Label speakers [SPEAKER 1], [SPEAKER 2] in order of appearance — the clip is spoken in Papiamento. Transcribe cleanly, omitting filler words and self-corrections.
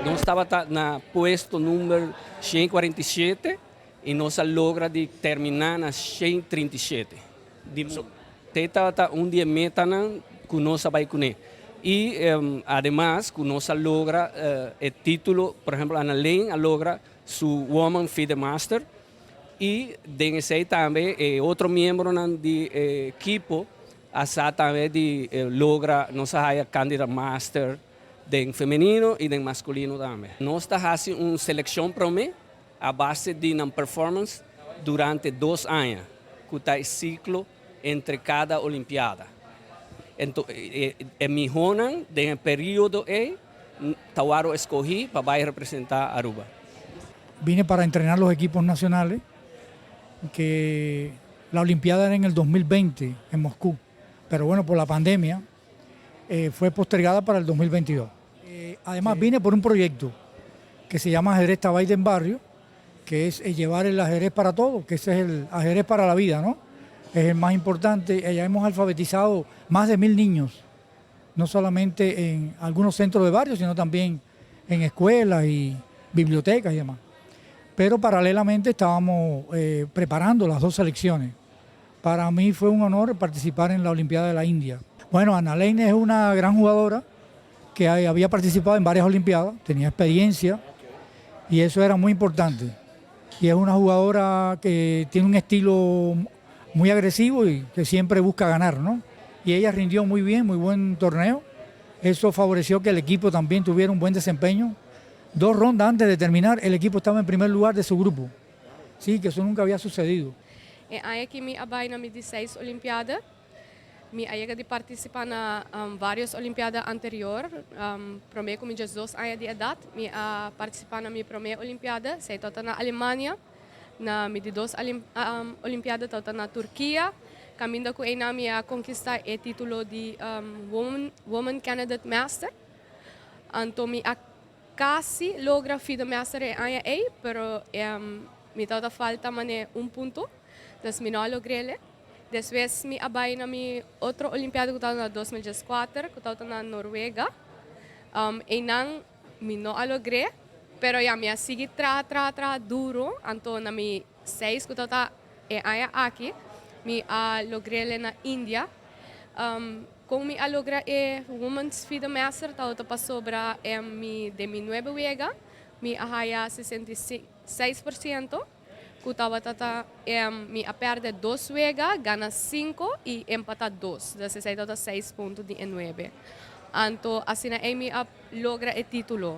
[SPEAKER 1] Nos tabata na puesto number 147 y nos a logra di termina na 137. Di tabata un di e metanan cu nos a bay cune. Y ademas, cu nos a logra e titulo, por ehempel, Annalene a logra su Woman FIDE Master y den esey tambe otro miembro di ekipo a sa tambe di logra, nos a haya Candidate Master den femenino y den masculino tambe. Nos ta haciendo un seleccion prome a base di un performance durante 2 aña, cu ta e ciclo entre cada olimpiada. Anto, e mihonan den e periodo ey ta wordo escogi pa bay representa Aruba.
[SPEAKER 2] Vine para entrenar los equipos nacionales, que la Olimpiada era en el 2020 en Moscú, pero bueno, por la pandemia fue postergada para el 2022. Además, vine por un proyecto que se llama Ajedrez Tabay den Barrio, que es llevar el ajedrez para todos, que ese es el ajedrez para la vida, ¿no? Es el más importante. Ya hemos alfabetizado más de 1000 niños, no solamente en algunos centros de barrio, sino también en escuelas y bibliotecas y demás. Pero paralelamente estábamos preparando las dos selecciones. Para mí fue un honor participar en la Olimpiada de la India. Bueno, Annalene es una gran jugadora que había participado en varias Olimpiadas, tenía experiencia y eso era muy importante. Y es una jugadora que tiene un estilo muy agresivo y que siempre busca ganar, ¿no? Y ella rindió muy bien, muy buen torneo. Eso favoreció que el equipo también tuviera un buen desempeño. Dos rondas antes de terminar, el equipo estaba en primer lugar de su grupo. Sí, que eso nunca había sucedido.
[SPEAKER 3] E aña aki mi a bay na mi di 6 Olimpiada. Mi a yega di participa na varios Olimpiada anterior. Prome cu mi 12 aña di edad, mi a participa na mi prome Olimpiada, esey tabata na Alemania. Na mi di 2 Olimpiada tabata na Turkia. Caminda cu eynan mi a conkista e titulo di Woman Candidate Master. Anto mi a casi logra FIDE Master e aña ey, pero mi tabata falta mane un punto. Dus mi no a logr'e. Despues mi a bay na mi otro Olimpiada, cu tabata na 2014, cu tabata na Noruega. Eynan mi no a logr'e, pero ya mi a sigui tra tra tra duro, anto na mi 6, cu tabata e aña aki, mi a logr'e na India. Con mi a logra e Women's FIDE Master tabata pasobra mi di mi 9 wega, mi a haya 66%, cu tabata mi a perde dos wega, gana 5 y empata 2. Dus esey tabata 6 punto di 9. Anto asina ey mi a logra e titulo.